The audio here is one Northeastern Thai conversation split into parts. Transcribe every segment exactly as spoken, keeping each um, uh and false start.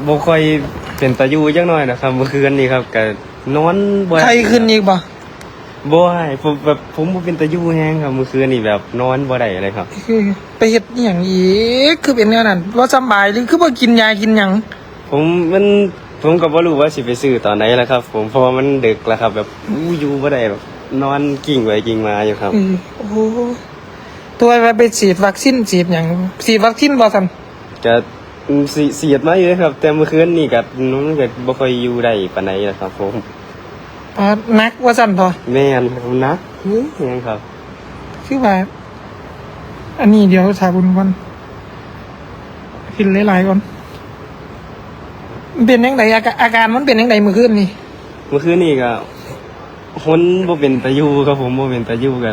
บ่ค่อยเป็นตาอยู่จักหน่อยนะครับ เมื่อคืนนี้ครับ ก็นอนบ่ได้ ไข้ขึ้นอีกบ่ บ่ให้ผมแบบ ผมบ่เป็นตาอยู่แฮงครับ เมื่อคืนนี้แบบนอนบ่ได้เลยครับ คือไปเฮ็ดอหย่างอีก คือเป็นแนวนั้นว่าสำบายหรือคือว่ากินยากินหยัง ผมมัน ผมก็บ่รู้ว่าสิไปซื้อตอนไหนแล้วครับ ผม เพราะว่ามันดึกแล้วครับ แบบอู้อยู่บ่ได้แบบนอนกิ่งไปกิ่งมาอยู่ครับ เออโอ้โหตัวว่าไปฉีดวัคซีนฉีดหยังฉีดวัคซีนบ่สัน ก็สิเสียดมาอยู่ครับ แต่เมื่อคืนนี่ก็มันก็บ่ค่อยอยู่ได้ปานใดแล้วครับ ผม อ่าหนักว่าสันพอ แม่นครับหนักแฮงครับ คือว่า อันนี้เดี๋ยวถามคุณก่อนกินหลายๆก่อนมันเป็นยังไงอาการอาการมันเป็นยังไงเมื่อคืนนี่ เมื่อคืนนี่ก็หนบ่เป็นตาอยู่ครับ ผมบ่เป็นตาอยู่ก็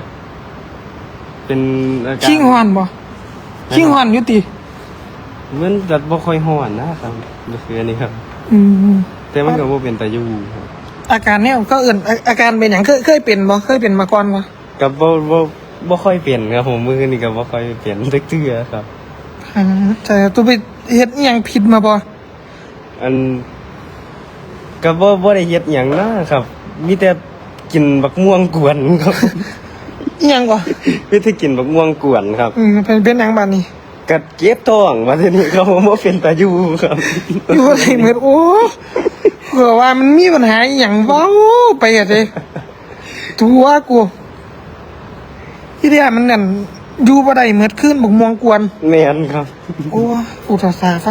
เป็นอาการ คิงฮอนบ่คิงฮอนอยู่ติ มันก็บ่ค่อยฮ้อนนะครับ เมื่อคืนนี้ครับ อืม แต่มันก็บ่เป็นตาอยู่ครับ อาการเนี่ยก็เอื่นอาอาการเป็นอย่างเคยเคยเป็นบ่เคยเป็นมาก่อนบ่ ก็บ่บ่บ่ค่อยเป็นครับ ผมเมื่อคืนนี้ก็บ่ค่อยเป็นจักเทื่อครับ อ่าแต่ตัวไปเฮ็ดอหยังผิดมาบ่ อันก็บ่บ่ได้เฮ็ดหยังนะครับ มีแต่กินบักม่วงกวนครับ อหยังบ่ มีแต่กินบักม่วงกวนครับ อืมเป็นเป็นหยังบาดนี้ กัดเจ็บท้องว่าทีนี้ครับ ผมบ่เป็นตาอยู่ครับ อยู่บ่ได้เหมือนโอ้เผื่อว่ามันมีปัญหาอหย่างเว้าไปอะเด้ตัวกูที่เดียมันนั่นอยู่บ่ได้เหมือนขึ้นบักม่วงกวน แม่นครับ โอ้อุตส่าห์